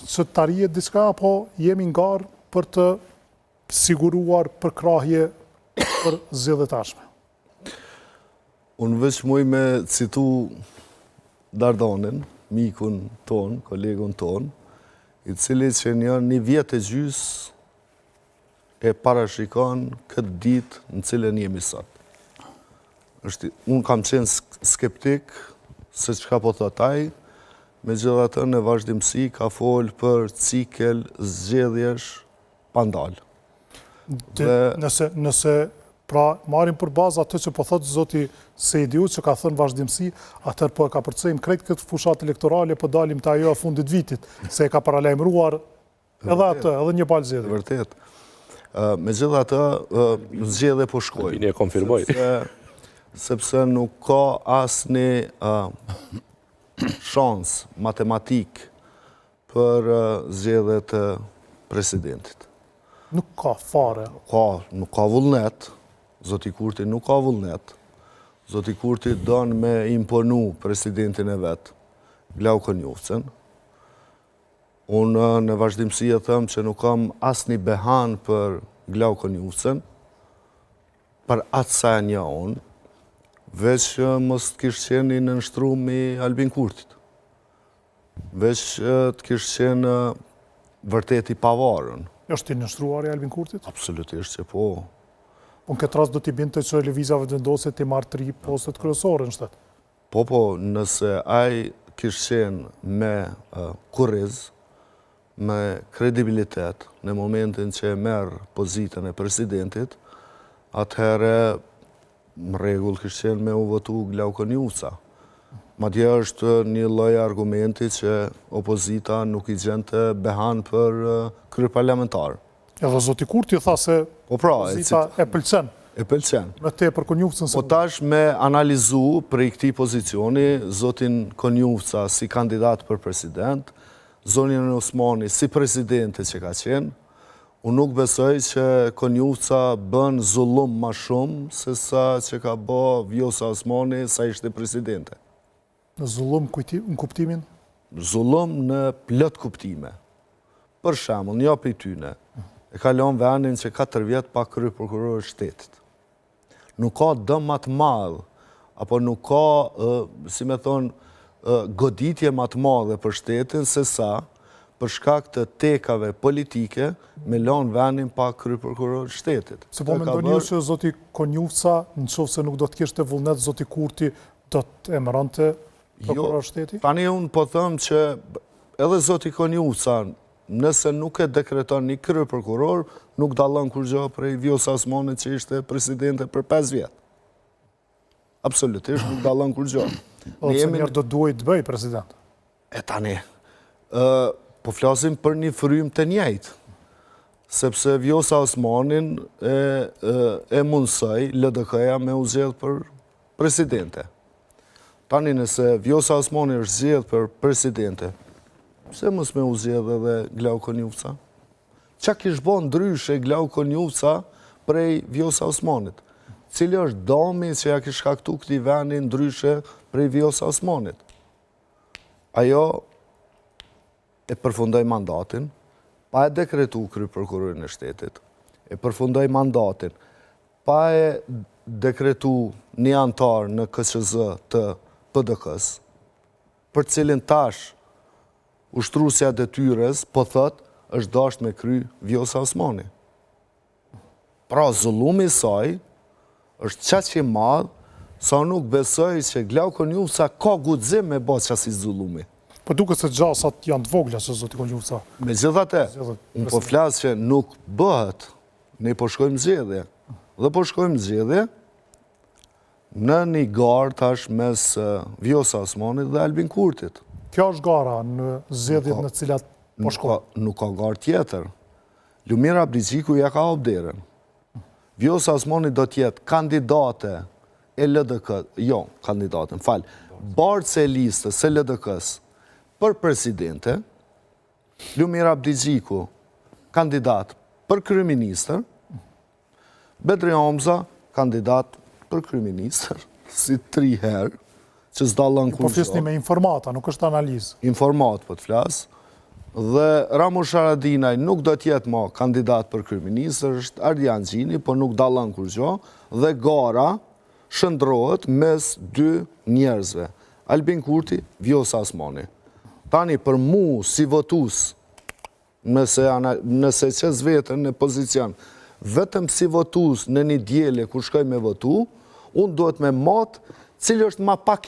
që të arrihet diçka apo jemi në garë për të siguruar përkrahje për zgjedhjet e ardhshme? Unë veç muj me citu Dardanin, mikun tonë, kolegun tonë, i cili që një një vjet e gjys e parashikon këtë ditë në cilën jemi sot. Është, unë kam qenë skeptik se çka po thot ai, megjithatë në vazhdimësi ka folë për cikël zgjedhjesh pa ndalë. Dhe... Nëse, nëse pra marrim për bazë atë që po thotë zoti Sejdiu që ka thënë vazhdimësi, atëherë po e kapërcejmë krejt këtë fushatë elektorale, po dalim te ajo e fundit vitit, se e ka paralajmëruar edhe atë, edhe një palë zgjedhje. Vërtet. Megjithatë, zgjedhje po shkojmë. Një e konfirmoj. Sepse nuk ka asnjë shans matematik për zgjedhje të presidentit. Nuk ka fare. Ka, nuk ka vullnet. Zoti Kurti nuk ka vullnet. Zoti Kurti don me imponu presidentin e vet, Glauk Konjufcën. Unë në vazhdimësi e them që nuk kam asnjë behan për Glauk Konjufcën, për atë sa e njoh unë, veç mos të kish qenë i nënshtrum i Albin Kurtit. Veç të kish qenë vërtet i pavarun. Është i nënshtruar i Albin Kurtit? Absolutisht që po. Po në këtë rast do t'i binte që Lëvizja Vetëvendosje t'i marrë tri postet kryesore në shtet. Po, po, nëse ai kish qenë me kurriz, me kredibilitet në momentin që e merr pozitën e presidentit, atëherë në rregull kish qenë me u votu Glauk Konjufca. Madje është një lloj argumenti që opozita nuk i gjente behan për kryeparlamentar. Edhe zoti Kurti tha se po pra, opozita e pëlqen. E pëlqen. Më tepër Konjufcën se... Po tash me analizu prej këtij pozicioni, zotin Konjufca si kandidat për president, zonjën Osmani si presidente që ka qenë, Unë nuk besoj që Konjufca bën zullum ma shumë se sa që ka bo Vjosa Osmani sa ishte presidente. Në zullum në kuptimin? Zullum në plot kuptime. Për shembull, një prej tyne, e ka lënë vendin që 4 vjet pa kryeprokuror shtetit. Nuk ka dëm ma të madh, apo nuk ka, si me thonë, goditje ma të madhe për shtetin, se sa për shkak të tekave politike me lanë vendin pa kryeprokuror shtetit. Se po mendoni ju që zoti Konjufca, në qoftë se nuk do të kishte vullnet, zoti Kurti do të emëronte jo, prokuror shteti? Tani unë po them që edhe zoti Konjufca Nëse nuk e dekreton një kryeprokuror, nuk dallon kurgjë prej Vjosa Osmanit që ishte presidente për 5 vjet. Absolutisht nuk dallon kurgjë. Po pse njëherë do duhej të bëhej president? E tani, po flasim për një frymë të njëjtë, sepse Vjosa Osmanin e, e mundësoi LDK-ja me u zgjedh për presidente. Tani nëse Vjosa Osmani është zgjedh për presidente, pse mos me u zgjedh edhe Glauk Konjufca? Ça kish bo ndryshe Glauk Konjufca prej Vjosa Osmanit? Cili është dami që ja kish shkaktu këtij veni ndryshe prej Vjosa Osmanit? Ajo e përfundoi mandatin, pa e dekretu kryeprokurorin e shtetit, e përfundoi mandatin, pa e dekretu një anëtar në KQZ të PDK-së, për cilin tash ushtruesja e detyrës po thot është dasht me kry Vjosa Osmani. Pra, zullumi i saj është qaq i madh, sa nuk besoj që Glauk Konjufca ka guxim me bo qasi zullumi. Po duket se gjasat janë të vogla që zoti Konjufca. Megjithatë, unë po flas që nuk bëhet, ne po shkojmë zgjedhje. Dhe po shkojmë zgjedhje në një garë tash mes Vjosa Osmanit dhe Albin Kurtit. Kjo është gara në zgjedhjet në cilat po shkojmë. Nuk ka garë tjetër. Lumir Abdixhiku ja ka hap derën. Vjosa Osmani do të jetë kandidate e LDK, jo, kandidate, më fal, bartëse e listës së LDK-së për presidente, Lumir Abdixhiku kandidat për kryeministër, Bedri Hamza, kandidat për kryeministër, si tri herë, që s'dallon kurgjë. Po flisni me informata, nuk është analizë. Informatë, po të flas. Dhe Ramush Haradinaj nuk do të jetë ma kandidat për kryeministër, është Ardian Gjini, po nuk dallon kurgjo, dhe gara shndërrohet mes dy njerëzve, Albin Kurti, Vjosa Osmani. Tani për mu si votues, nëse nëse qes veten në pozicion vetëm si votues në një diele kur shkoj me votu, unë duhet me mat cili është ma pak i.